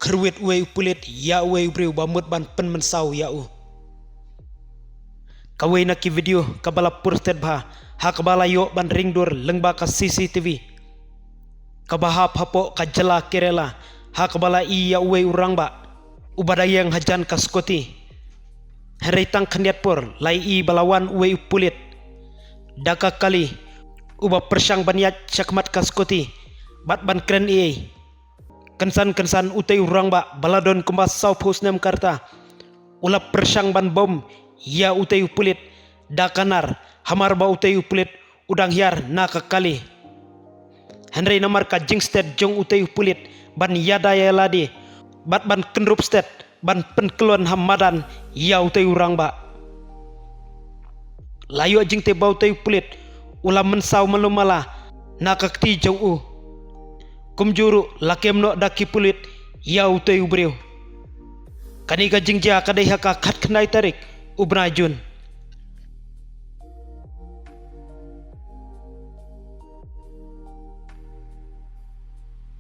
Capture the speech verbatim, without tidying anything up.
Pyrwit uwei u pulit ïa uwei u briew ba mut ban pynmynsaw ïa u. Kawei na ki video kaba la pur stet bha ha kaba la ïoh ban ring dur lyngba ka C C T V kaba hap hapoh ka jylla Kerala, ha kaba la i ïa uwei u rangbah uba da ïeng hajan ka skuti. Hynrei tang khyndiat por la i ba la wan uwei u pulit da ka kali uba pyrshang ban ïaid shakhmat ka skuti bad ban kren ei ei. Kynsan kynsan utei u rangbah ba la don kumba sawphew snem ka rta u la pyrshang ban bom ïa utei u pulit da ka nar, hamar ba utei u pulit u dang hiar na ka kali. Hynrei namar ka jingstet jong utei u pulit ban ïada ïa lade bad ban kynrup stet ban pynkyllon ha madan ïa utei u rangbah, la ïoh jingtip ba utei u pulit u la mynsaw malu mala na ka kti jong u. Kumjuh ruh la kem noh da ki pulit ïa utei u briew. Kane ka jingjia ka dei ha ka khatkhyndai tarik u bnai Jun.